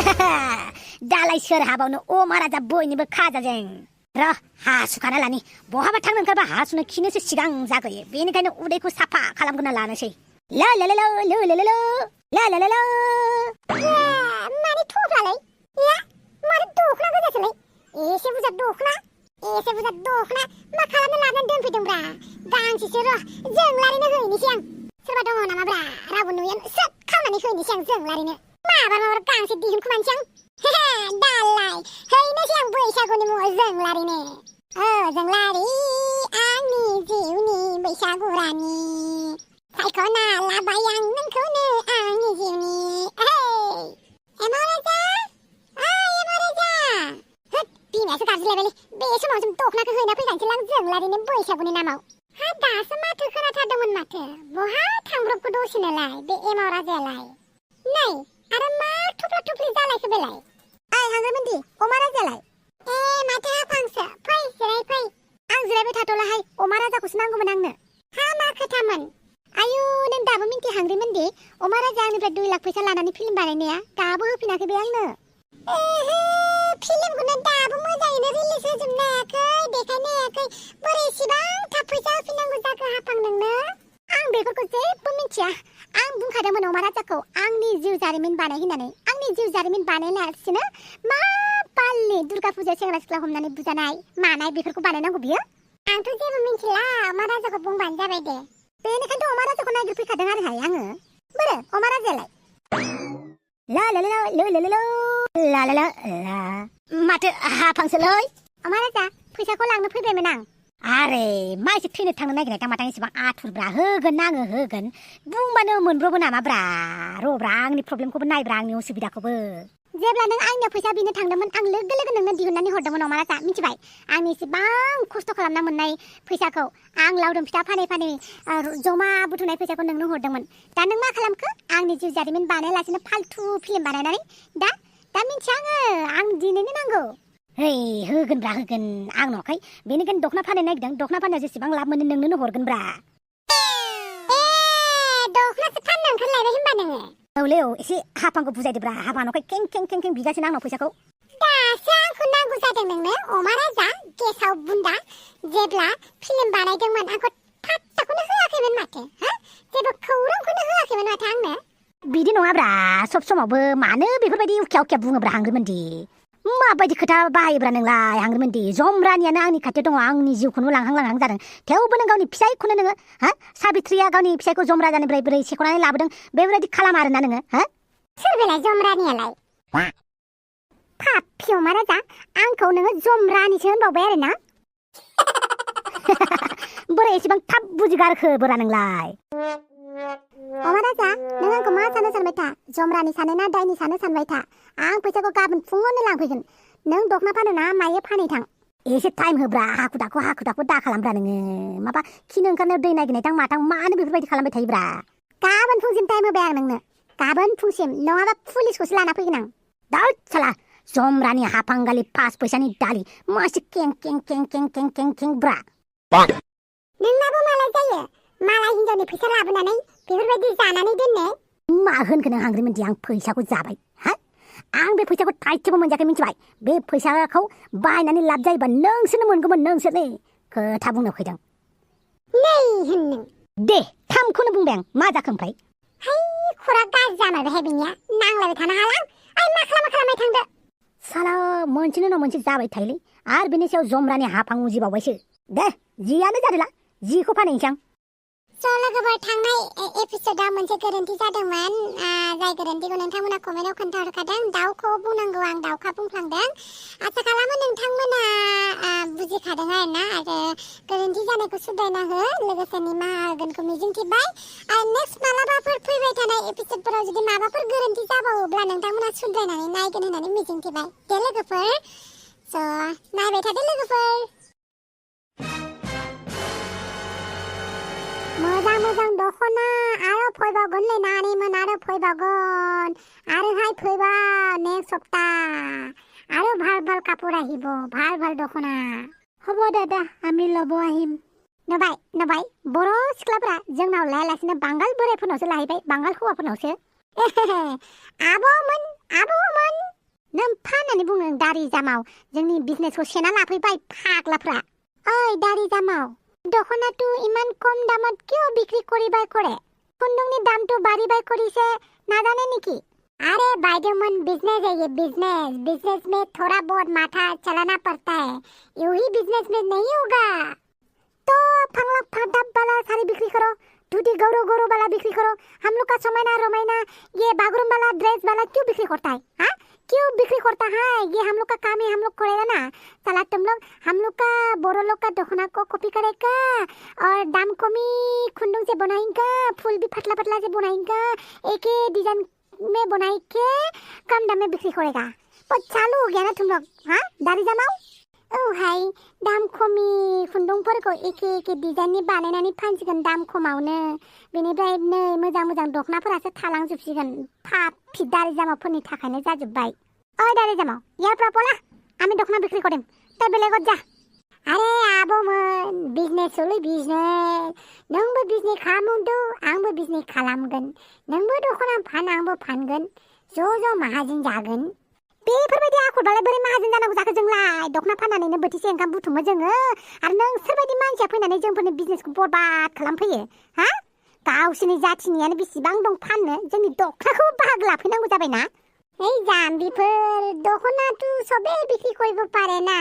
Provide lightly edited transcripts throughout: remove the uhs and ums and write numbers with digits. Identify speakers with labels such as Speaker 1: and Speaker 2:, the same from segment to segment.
Speaker 1: दालाय सोर हाबावनो महाराजा बयनिबो खाजाजों र हासुखाना लानि बहाबा थांनो ओंखारबा हासुनो खिनोसो सिगां जाग्रोयो बेनिखायनो उदैखौ साफा खालामग्रोना लानोसै ला ला ला ला ला ला ला ला ला ला ला माने थफ्लालाय या माने दखना गोजासोलाय एसे बुरजा दखना मा खालामनो लानानै दोनफैदोंब्रा गांसेसो र जोंलारिनो हैनोसै आं सोरबा दङ नामाब्रा रावबो नुयानो सोब खावनानै हैनोसै आं जोंलारिनो माबा गांसे दिहुनखोमानोसै आं दालाय हैनोसै आं बैसागुनि मुङाव जोंलारिनो जोंलारि आंनि जिउनि बैसागु रानि सायख'ना लाबाय आं नोंखौनो आंनि जिउनि एमराजा होद बिमायासो गाबज्रिलायबायलै बे समाव जों दखनाखौ हैना फैगानोसै आं जोंलारिनो बैसागुनि नामाव हा दासो माथो खोनाथारदोंमोन माथो बहा थांब्रबखो दसेनोलाय बे एमराजायालाय नै आरो मा थुफ्ला थुफ्लि जालायखो बेलाय हांग्रोमोनदि महाराजायालाय माथो हाफांसो फै जिराय फै आं जिरायबाय थाथ'लाहाय महाराजाखौसो नांगौमोन आंनो हा मा खोथामोन आयु नों दाबो मिन्थिहांग्रोमोनदि महाराजा आंनिफ्राय 2 लाख फैसा लानानै फिल्म बानायनाया दाबो होफिनाखै बे आंनो फिल्मखौनो दाबो मोजाङैनो रिलिज होजोबनो हायाखै देखायनो हायाखै बोरै इसेबां थाब फैसा होफिननांगौ जाखो हाफां नोंनो आं बेफोरखौ जेबो मिथिया आं बुंखादोंमोन महाराजाखौ आंनि जिउ जारिमिन बानाय होननानै आंनि जिउ जारिमिन बानायनायालासिनो मा बालनि दुर्गा फुजा सेंग्रा सिख्ला हमनानै बुजानाय मानाय बेफोरखौ बानायनांगौ बियो आंथ' जेबो मिथिला महाराजाखौ बुंबानो जाबाय दे बेनिखायनोथ' महाराजाखौ नागिरफैखादों आरोहाय आङो बोरो महाराजायालाय ला ला ला ला ला ला ला ला ला माथो हाफांसोलै महाराजा फैसाखौ लांनो फैबायमोन आं आरे मा एसे थैनो थांनो नागिरनाय दामाथां एसेबां आथुरब्रा होगोन आङो होगोन बुंबानो मोनब्रबो नामाब्रा रब्रा आंनि प्रब्लेमखौबो नायब्रा आंनि उसुबिदाखौबो जेब्ला नों आंनियाव फैसा बिनो थांदोंमोन आं लोगो लोगो नोंनो दिहुननानै हरदोंमोन महाराजा मिथिबाय आंनि एसेबां खस्थ' खालामना मोननाय फैसाखौ आं लावदुम फिथा फानै फानै जमा बुथुमनाय फैसाखौ नोंनो हरदोंमोन दा नों मा खालामखो आंनि जिउ जारिमिन बानायालासिनो फालथु फिल्म बानायनानै दा मिथिया आं दिनैनो नांगौ है होगोनब्रा होगोन आं न'खाय बेनिखायनो दखना फाननो नागिरदों दखना फाननायाव जेसेबां लाब मोनो नोंनो हरगोनब्रा दखनासो फाननो ओंखारलायबाय होनबा नोङो औलै एसे हाफांखौ बुजायदोब्रा हाफा न'खाय कें कें कें कें बिगासिनो आंनाव फैसाखौ दासो आंखौ नांगौ जादों नोंनो महाराजा गेसाव बुन्दा जेब्ला फिल्म बानायदोंमोन आंखौ फात्ताखौनो होआखैमोन माथो जेबो खौरांखौनो होआखैमोन माथो आंनो बिदि नङाब्रा सब समावबो मानो बेफोरबायदि उखिया उखिया बुङोब्रा हांग्रोमोनदि माबायदि खोथा बाहायोब्रा नोंलाय हांग्रोमोनदि जमरानियानो आंनि खाथियाव दङ आंनि जिउखौनो लांहां जादों थेवबो नों गावनि फिसायखौनो नोङो साबित्रिया गावनि फिसायखौ जमराजानिफ्राय बोरै सेख'नानै लाबोदों बेबायदि खालामा आरोना नोङो सोर बेलाय जमरानियालाय पापि महाराजा आंखौ नोङो जमरानिसो होनबावबाय आरोना बोरै एसेबां थाब बुजिगारखो बोरा नोंलाय महाराजा नों आंखौ मा सानो सानबाय था जमरानि सानो ना दायनि सानो सानबाय था आं फैसाखौ गाबोन फुङावनो लांफैगोन नों दखना फानो ना मायो फानै थां एसे टाइम होब्रा हाखु दाखु दा खालामब्रा नोङो माबा खिनो ओंखारनायाव दै नागिरनायथां माथां मानो बेफोरबायदि खालामबाय थायोब्रा गाबोन फुंसिम टाइम होबाय आं नोंनो गाबोन फुंसिम नङाबा पुलिसखौसो लाना फैगोन आं दाउद साला जमरानि हाफांगालि 5 फैसानि दालि मासे कें कें कें कें कें कें कें ब्रा नोंनाबो मालाय जायो मालाय हिनजावनि फैसा लाबोनानै बेफोरबायदि जानानै दोननो मा होनखो नों हांग्रोमोनदि आं फैसाखौ जाबाय आं बे फैसाखौ थाइसेबो मोनजायाखै मिथिबाय बे फैसाखौ बाहायनानै लाब जायोबा नोंसोरनो मोनगौमोन नोंसोरनो खोथा बुंनो फैदों नै होननो दे थामखौनो बुंबाय आं मा जाखो ओमफ्राय है खरा गाज्रि जामारबायहाय बिनिया नांलायबाय थानो हाला आं मा खालामबाय थांदो साला मोनसेनि उनाव मोनसे जाबाय थायोलै आरो बेनि सायाव जमरानि हाफां उजिबावबायसो दे जियानो जादोला जिखौ फानहैनोसै आं लोगोफोर थांनाय एपिसोडआव मोनसे गोरोन्थि जादोंमोन जाय गोरोन्थिखौ नोंथांमोना कमेन्टआव खोन्थाहरखादों दाउखौ बुंनांगौ आं दाउखा बुंफ्लांदों आसा खालामो नोंथांमोना बुजिखादों आरोना आरो गोरोन्थि जानायखौ सुद्रायना हो लोगोसे निमाहा होगोनखौ मिजिंथिबाय नेक्स्ट मालाबाफोर फैबाय थानाय एपिसोडफोराव जुदि माबाफोर गोरोन्थि जाबावोब्ला नोंथांमोना सुद्रायनानै नायगोन होननानै मिजिंथिबाय दे लोगोफोर नायबाय थादो लोगोफोर मोजां दखना आरो फैबावगोनलै नानिमोन आरो फैबावगोन आरोहाय फैबा नेक्स्ट सप्ताह आरो ভাল কাপোৰ আহিব ভাল दखना হ'ব दादा আমি লব আহিম नुबाय बर' सिख्लाफोरा जोंनाव लायालासिनो बांगाल बोरायफोरनावसो लाहैबाय बांगाल हौवाफोरनावसो आब'मोन होननानै बुङो दारि जामाव जोंनि बिजनेसखौ सेना लाफैबाय फाग्लाफ्रा ओइ दारि जामाव दख'नाটো ইমান কম দামত কিয় বিক্রি কৰিবাই কৰে खुंदुंनि दामটো बारिबाय কৰিছে नाजाने नेकी अरे भाईजमन बिजनेस है ये बिजनेस में थोड़ा बहुत माथा चलाना पड़ता है यूं ही बिजनेस में नहीं होगा तो फंगला फटाप वाला सारी बिक्री करो टूटी गौरव वाला बिक्री करो हम लोग का सोमैना रोमैना ये बागरुम वाला ड्रेस वाला क्यों बिक्री करता है हाँ क्यों बिक्री करता है ये हम लोग का काम है हम लोग करेगा ना साला तुम लोग हम लोग का बोरो लोग का दखना को कॉपी करेगा और दाम कमी खुंदुंग से बनाएगा फूल भी पतला पतला से बनाएगा एक ही डिजाइन में बनाई के कम दाम में बिक्री करेगा तो चालू हो गया ना तुम लोग हाँ दारी जमाओ ओ हाय दाम खमी खुंदुंफोरखौ एखे डिजाइननि बानायनानै फानसिगोन दाम खमावनो बेनिफ्राय नै मोजां दखनाफोरासो थालांजोबसिगोन फाफि दारि जामाफोरनि थाखायनो जाजोबबाय ओइ दारि जामाव ইয়াৰপৰা পলা আমি দखনা বিক্রি কৰিম তই বেলেগত যা আরে आब'मोन बिजनेस हलै बिजनेस नोंबो बिजनेस खालामदो आंबो बिजनेस खालामगोन नोंबो दखना फान आंबो फानगोन ज' माहाजोन जागोन बेफोरबायदि आखलबालाय बोरै माहाजोन जानांगौ जाखो जोंलाय दखना फाननानैनो बोथिसे ओंखाम बुथुमो जोङो आरो नोंसोरबायदि मानसिया फैनानै जोंफोरनि बिजनेसखौ बरबाद खालामफैयो हा गावसोरनि जाथिनियानो बेसेबां दं फाननो जोंनि दखनाखौ बाहागो लाफैनांगौ जाबायना এই জাম্বিফোর দখনাটো সবেই বিক্রি কৰিব পাৰে না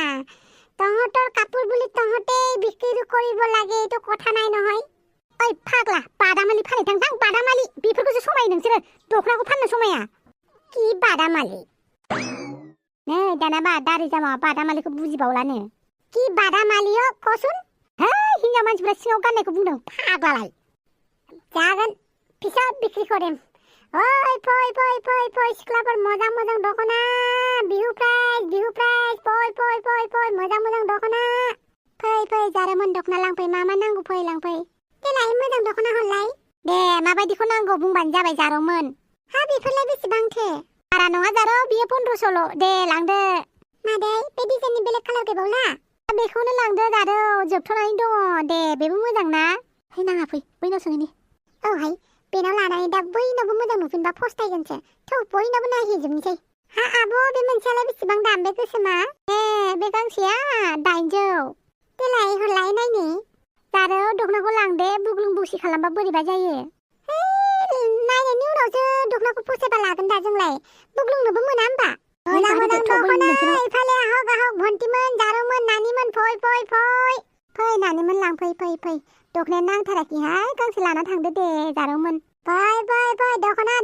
Speaker 1: তহঁতৰ কাপোৰ বুলি তহঁতেই বিক্ৰী কৰিব লাগে এইটো কথা নাই নহয় ओइ फाग्ला बादामालि फानै थांसां बादामालि बेफोरखौसो समायो नोंसोरो दखनाखौ फाननो समाया कि बादामालि नै दानाबा दारि जामा बादामालिखौ बुजिबावलानो कि बादामालि हो कसुन है हिन्जाव मानसिफ्रा सिङाव गाननायखौ बुंदों फाग्लालाय जागोन फिसा बिक्री करेम ओइ फै सिख्लाफोर मोजां दखना बिहु प्राइस फै मोजां दखना फै जारोमोन दखना लांफै मा नांगौ फै लांफै देलाय मोजां दखना हरलाय दे माबायदिखौ नांगौ बुंबानो जाबाय जारोमोन हा बेफोरलाय बेसेबांथो बारा नङा जारो बियो 1500ल' दे लांदो मादै बे डिजाइननि बेलेग कालार गैबावला बेखौनो लांदो जारो जोबथ'नानै दङ दे बेबो मोजां ना फै नाङा फै बैनाव सोंहैनि औहाय बेनाव लानानै दा बयनावबो मोजां नुफिनबा फस्थायगोनसो थौ बयनावबो नायहैजोबनोसै हा आब' बे मोनसेयालाय बेसेबां दाम बे गोसोमा बे गांसेया 800 देलाय हरलाय नायनि जारो दखनाखौ लांदे बुग्लुं बुसि खालामबा बोरैबा जायो नायनायनि उनावसो दखनाखौ फसायबा लागोन दा जोंलाय बुग्लुंनोबो मोना होमबा मोजां दखना इफाले आहक भन्टिमोन जारोमोन नानिमोन फै नानिमोन लांफै फै दखनाया नांथाराखैहाय गांसे लाना थांदो दे जारोमोन फै दखना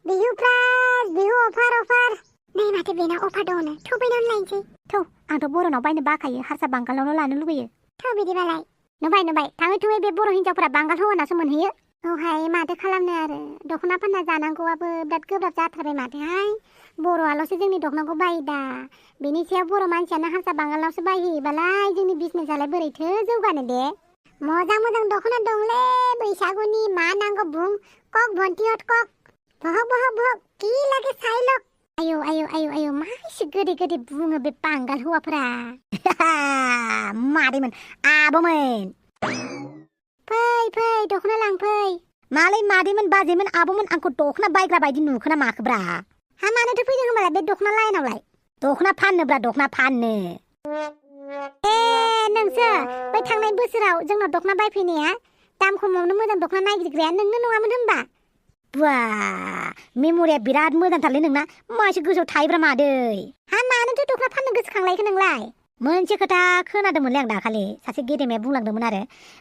Speaker 1: बिहु प्राइस बिहु अफार नै माथो बेना अफार दङनो थौ बेनावनो लायनोसै थौ आंथ' बर'नाव बायनो बाखायो हारसा बांगालावनो लानो लुबैयो थौ बिदिबालाय नुबाय थाङै थुङै बे बर' हिन्जावफोरा बांगाल हौवानासो मोनहैयो औहाय माथो खालामनो आरो दखना फानना जानांगौआबो बिराद गोब्राब जाथारबाय माथोहाय बर'आल'सो जोंनि दखनाखौ बायो दा बेनि सायाव बर' मानसियानो हारसा बांगालावसो बायहैयोबालाय जोंनि बिजनेसालाय बोरैथो जौगानो दे मोजां दखना दंलै बैसागुनि मा नांगौ बुं कक भन्टिहत कक बहक कि लागे साइलक आयौ मा एसे गोदै बुङो बे बांगाल हौवाफोरा मादैमोन आब'मोन फै दखना लांफै मालाय मादैमोन बाजैमोन आब'मोन आंखौ दखना बायग्रा बायदि नुखोना माखोब्रा हा मानोथो फैदों होमबालाय बे दखना लाइनावलाय दखना फाननोब्रा दखना फाननो नोंसो बै थांनाय बोसोराव जोंनाव दखना बायफैनाया दाम खमावनो मोजां दखना नागिरग्राया नोंनो नङामोन होमबा बुआ मेम'रिया बिराद मोजांथारलै नोंना मासे गोसोआव थायोब्रा मादै हा मानोथो दखना फाननो गोसोखांलायखो नोंलाय मोनसे खोथा खोनादोंमोनलै आं दाखालि सासे गेदेमाया बुंलांदोंमोन आरो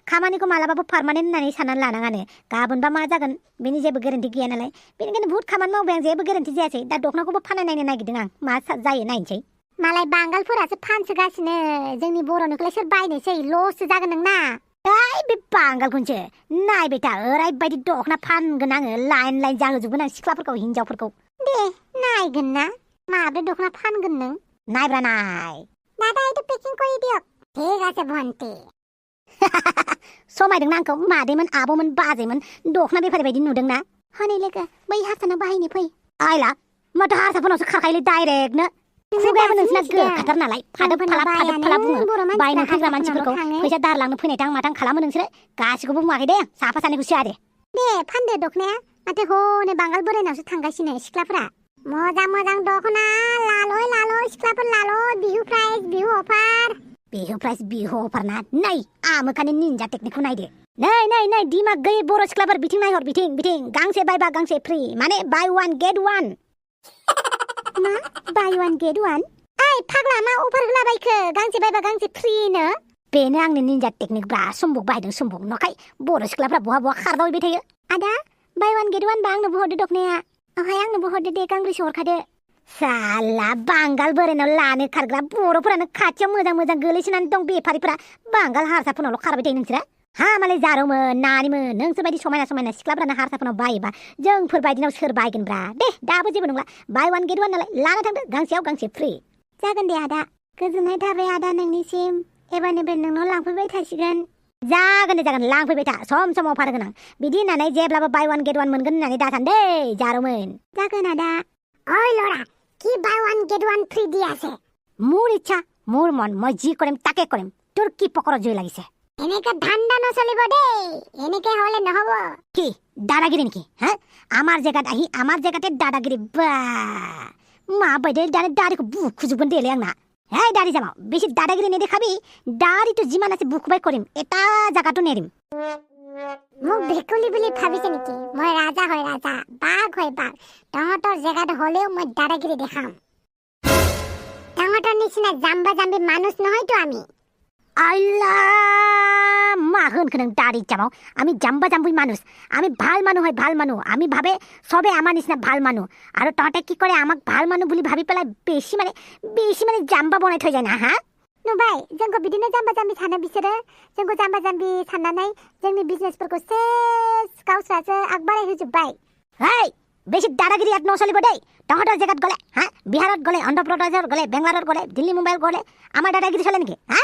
Speaker 1: खामानिखौ मालाबाबो पार्मानेन्ट होननानै साननानै लानाङानो गाबोनबा मा जागोन बेनि जेबो गेरेन्टि गैया नालाय बेनिखायनो बुहुत खामानि मावबाय आं जेबो गेरेन्टि जायासै दा दखनाखौबो फाननाय नायनो नागिरदों आं मा जायो नायनोसै मालाय बांगालफोरासो फानसोगासिनो जोंनि बर'निखौलाय सोर बायनोसै लससो जागोन नोंना ओइ बे बांगालखौसो नायबाय था ओरैबायदि दखना फानगोन आङो लाइन जाहोजोबगोन आं सिख्लाफोरखौ हिन्जावफोरखौ दे नायगोन ना माब्रै दखना फानगोन नों नायब्रा नाय दादा এইটো পেকিং কৰি দিয়ক ঠিক আছে ভন্টি समायदोंना आंखौ मादैमोन आब'मोन बाजैमोन दखना बेफारि बायदि नुदोंना हनै लोगो बै हारसानाव बाहायनो फै आइला माथो हारसाफोरनावसो खाखायोलै डाइरेक्टनो खुगायाबो नोंसिना गोखाथार नालाय फादोब फाला बुङो बायनो फैग्रा मानसिफोरखौ फैसा दारलांनो फैनाय माथां खालामो नोंसोरो गासिखौबो बुङाखै दे साफा सानैखौ सिया दे फानदो दखनाया माथो हनै बांगाल बोरायनावसो थांगासिनो सिख्लाफोरा मोजां दख'ना लाल'य सिख्लाफोर लाल'य बिहु प्राइस बिहु अफार ना नै आमोखानि निन्जा टेकनिकखौ नायदो नै दिमाग गैयै बर' सिख्लाफोर बिथिं नायहर बिथिं गांसे बायबा गांसे फ्रि माने बाय वान गेट वान मा बाय वान गेट वान ओइ फाग्ला मा अफार होलाबायखो गांसे बायबा गांसे फ्रिनो बेनो आंनि निन्जा टेकनिक ब्रा सम्बुक बाहायदों सम्बुक नखाय बर' सिख्लाफ्रा बहा खारदावबाय थायो आदा बाय वान गेट वान बा आंनोबो हरदो दखनाया ओहाय आंनोबो हरदो दे गांब्रैसो हरखादो साला बांगाल बोरायनाव लानो खारग्रा बर'फोरानो खाथियाव मोजां गोलैसोनानै दं बेफारिफोरा बांगाल हारसाफोरनावल' खारबाय थायो नोंसोरा हा मालाय जारौमोन नानिमोन नोंसोर बायदि समायना सिख्लाफ्रानो हारसाफोरनाव बायोबा जोंफोर बायदिनाव सोर बायगोनब्रा दे दाबो जेबो नंला बाय वान गेट वान नालाय लाना थांदो गांसेयाव गांसे फ्रि जागोन दे आदा गोजोननाय थाबाय आदा नोंनिसिम एबारनिफ्राय नोंनाव लांफैबाय थासिगोन जागोन लांफैबाय था सम अफार गोनां बिदि होननानै जेब्लाबो बाय वान गेट वान मोनगोन होननानै दासान दे जारौमोन जागोन आदा ओइ लरा কি buy one get one free দি আছে মোৰ ইচ্ছা মোৰ মন মই যি কৰিম তাকে কৰিম তোৰ কি পকৰ জয় লাগিছে এনেকে ধান্দা নচলিব দেই এনেকে হলে নহব কি দাদাগিরি নেকি হ্যাঁ আমার জায়গাতে দাদাগিরি বা মা বাইদে দাড়িखौ বুখুজोबगोन দেলে आंना এই দাড়ি জামাও বেশি দাদাগিরি নেদেখাবি দাড়ি তো যিমান আছে বুকুবাই কৰিম এটা জায়গাটো নেৰিম মোক ভেকুলি বুলি ভাবিছে নেকি মই ৰাজা হয় ৰাজা বাঘ হয় বাঘ তহঁতৰ জেগাত হলেও মই দাদাগিরি দেখাম তহঁতৰ নিচিনা জাম্বি মানুষ নহয়তো আমি আল্লাহ মা হোনখো নों দাড়ি জামাও আমি জাম্বি মানুষ আমি ভাল মানুহ হয় ভাল মানুহ আমি ভাবে সবে আমার নিচিনা ভাল মানুহ আৰু তহঁতে কি কৰে আমাক ভাল মানুহ বুলি ভাবি পেলাই বেশি মানে জাম্বা বনাই থৈ যায় না হা नुबाय जोंखौ बिदिनो जाम्बा सानो बिसोरो जोंखौ जाम्बि साननानै जोंनि बिजनेसफोरखौ सेस गावस्रासो आगबाराय होजोबबाय हेय बेसि दादागिरि आत नसलिब दै तহঁতৰ जगत गले हा बिहारत गले अन्ध्र प्रदेशत गले बेंगलोरत गले दिल्ली मुम्बाइत गले আমাৰ दादागिरि चले नेকি हा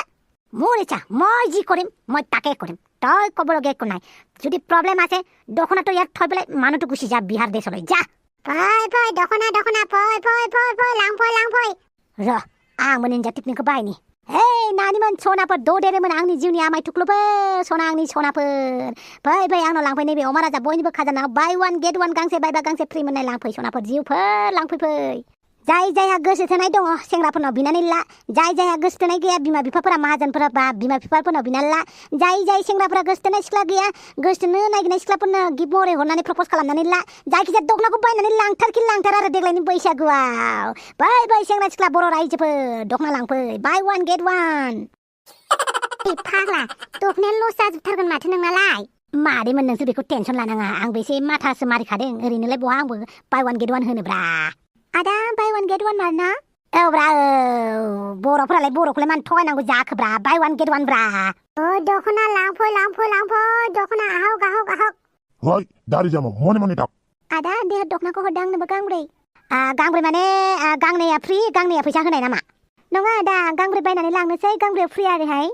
Speaker 1: মোৰ ইচ্ছা মই যি কৰিম মই তাকে কৰিম তই কবলগীয়া একো নাই যদি প্ৰব্লেম আছে দখনাটো ইয়াত থৈ পেলাই মানুহটো গুচি যা বিহাৰ দেশলৈ যা ফয় দখনা ফয় লাংফয় र आं मोनिन्जा टेकनिकखौ बाहायनि Hey, नानिमोन सनाफोर ददेरेमोन आंनि जिउनि आमाय थुख्लुफोर आंनि सनाफोर फै आंनाव लांफै नैबे अमा राजा बयनिबो खाजाना बाय वान गेट वान गांसे बायबा गांसे फ्रि मोननाय लांफै सनाफोर जिउफोर लांफै जाय जायहा गोसो थोनाय दङ सेंग्राफोरनाव बिनानै ला जायहा गोसो थोनाय गैया बिमा बिफाफोरा माहाजोनफोरा बा बिमा बिफाफोरनाव बिनानै ला जाय सेंग्राफोरा गोसो थोनाय सिख्ला गैया गोसो थोनो नागिरनाय सिख्लाफोरनो गिफ्ट महरै हरनानै प्रप'ज खालामनानै ला जायखिजाया दखनाखौ बायनानै लांथार आरो देग्लायनि बैसागुआव फै सेंग्रा सिख्ला बर' रायजोफोर दखना लांफै बाय वान गेट वान फाग्ला दखनाया लस जाजोबथारगोन माथो नोंनालाय मादैमोन नोंसोर बेखौ टेनसन लानाङा आंबो एसे माथासो मारिखादों ओरैनोलाय बहा आंबो बाय वान गेट वान होनोब्रा आदा बाय वान गेट वान मारना औब्रा बर'फोरालाय बर'खौलाय मानो थगायनांगौ जाखोब्रा बाय वान गेट वान ब्रा दखना लांफै दखना आहक
Speaker 2: हय दारि जामो मने दाब
Speaker 1: आदा देहा दखनाखौ हरदों आंनोबो गांब्रै माने गांनैया फ्रि गांनैया फैसा होनाय नामा नङा आदा गांब्रै बायनानै लांनोसै गांब्रैयाव फ्रि आरोहाय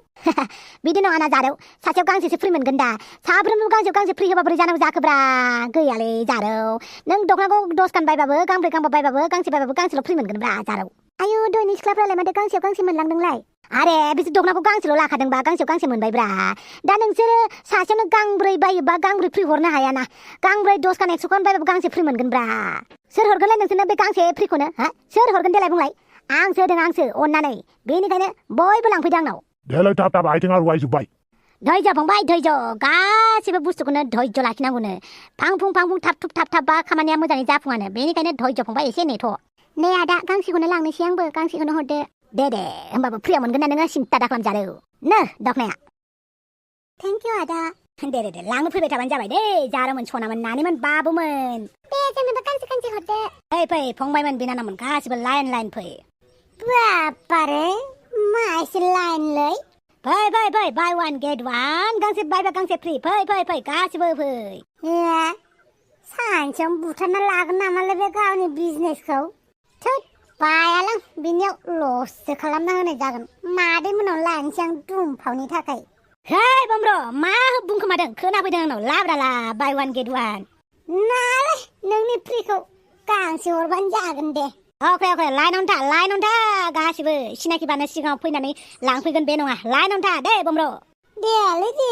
Speaker 1: बिदि नङा ना जारौ सासेयाव गांसेसो फ्रि मोनगोन दा साफ्रोमबो गांसे फ्रि होबा बोरै जानांगौ जाखोब्रा गैयालै जारौ नों दखनाखौ 10 गान बायबाबो गांब्रै गांबा बायबाबो गांसेल' फ्रि मोनगोन ब्रा जारौ आयु दयनि सिख्लाफ्रालाय माथो गांसेयाव गांसे मोनलांदोंलाय आरे बिसोर दखनाखौ गांसेल' लाखादोंबा गांसेयाव गांसे मोनबायब्रा दा नोंसोरो सासेयावनो गांब्रै बायोबा गांब्रै फ्रि हरनो हायाना गांब्रै 10 गान 100 गान बायबाबो गांसे फ्रि मोनगोन ब्रा सोर हरगोनलाय नोंसोरनो बे गांसे फ्रिखौनो हा सोर हरगोन देलाय बुंलाय आंसो अननानै बेनिखायनो बयबो लांफैदो आंनाव
Speaker 2: देलाय थाब आइथिं आरो वाइजुबाय
Speaker 1: धैर्य फंबाय धैर्य गासिबो बुस्थुखौनो धैर्य लाखिनांगौनो फांफुं थाब बा खामानिया मोजाङै जाफुङानो बेनिखायनो धैर्य फंबाय एसे नेथ' नै आदा गांसेखौनो लांनोसै आंबो गांसेखौनो हरदो दे होमबाबो फ्रियाव मोनगोन ना नोङो सिन्था दाखालामजारौ नो दखनाया थेंक इउ आदा दे लांनो फैबाय थाबानो जाबाय दे जारोमोन सनामोन नानिमोन बाबुमोन दे जोंनोबो गांसे हरदो फै फंबायमोन बिनानावमोन गासिबो लाइन फै बापारे मा एसे लाइनलै फै बाय वान गेट वान गांसे बायबा गांसे फ्रि फै गासिबो फै सानसेयाव बुथारना लागोन नामालै बे गावनि बिजनेसखौ थोद बायालां बिनियाव लससो खालामना होनाय जागोन मादैमोनाव लायनोसै आं दुमफावनि थाखाय हे बमब्र मा बुंखोमादों खोनाफैदों आंनाव लाब्राला बाय वान गेट वान नालाय नोंनि फ्रिखौ गांसे हरबानो जागोन दे अके लाइनावनो था गासिबो सिनाखि बानो सिगाङाव फैनानै लांफैगोन बे नङा लाइनावनो था दे बमब्र देलै दे